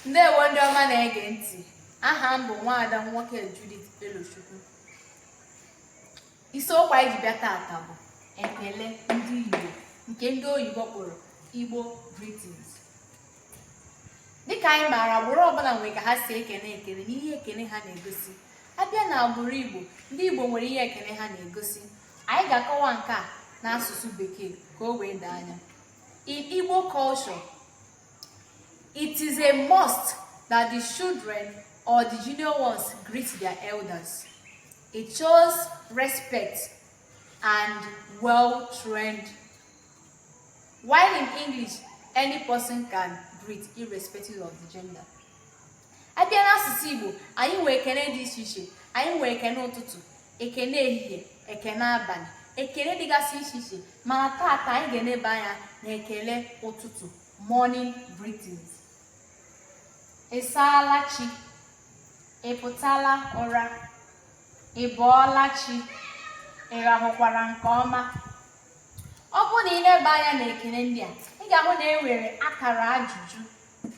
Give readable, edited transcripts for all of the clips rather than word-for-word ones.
Ndewo ndị ọma na-ege ntị. Aha m bụ Nwaada Nwoke Judith Elochukwu. Isiokwu anyị ji bịa taata bụ ekele ndị Igbo, nke ndị oyibo kpọrọ Igbo greetings. Dịka anyị maara, agbụrụ ọbụla nwere ka ha si ekene ekele na ihe ekene ha na-egosi. A bịa na agbụrụ Igbo, ndị Igbo nwere ihe ekene ha na-egosi. Anyị ga-akọwa nke a n'asụsụ Bekee ka o wee doo anya. In Igbo culture, it is a must that the children or the junior ones greet their elders. It shows respect and well trained. While in English, any person can greet irrespective of the gender. A bịa n'asụsụ Igbo, anyị nwere ekene dị iche iche. Anyị nwere ekene ụtụtụ, ekene ehihie, ekene abalị, ekele dịgasị iche iche, mana taata anyị ga-eneba anya na ekele ụtụtụ, morning greetings. Ị saala chi? Ị pụtala ụra? Ị bọọla chi? Ị rahụkwara nke ọma? Ọ bụrụ na ị leba anya na ekele ndị a, ị ga-ahụ na e nwere akara ajụjụ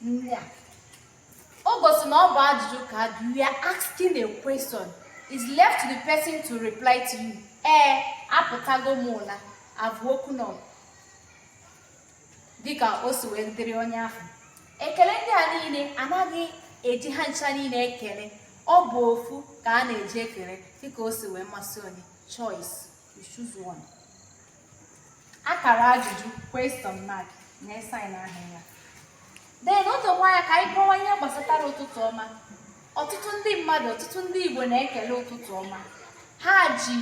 ndị a. O gosi na ọ bụ ajụjụ ka you are asking. A question is left to the person to reply to you. Ee, apụtago m ụla, I've woken up, dịka o si wee dịrị onye ahụ. Ekele ndị a niile, anaghị eji ha ncha niile ekele. Ọ bụ ofu ka a na-eji ekele dịka o si wee masị onye. Choice, you choose one. Akara ajụjụ, question mark, na sign ahụ ya. Then otokwa ya ka anyị kọwa ihe gbasatara ụtụtụ ọma. Ọtụtụ ndị mmadụ, ọtụtụ ndị Igbo na-ekele ụtụtụ ọma. Ha ji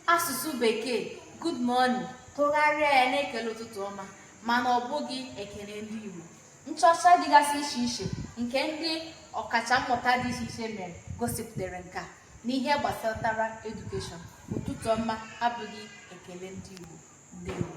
asụsụ Bekee "good morning" tụgharịa ya na-ekele ụtụtụ ọma, mana ọ bụghị ekele ndị Igbo. Nchọcha dịgasị iche iche nke ndị ọkacha mmụta dị iche iche mere gosipụtara nke a n'ihe gbasatara education. Ụtụtụ ọma abụghị ekele ndị Igbo. Ndewo.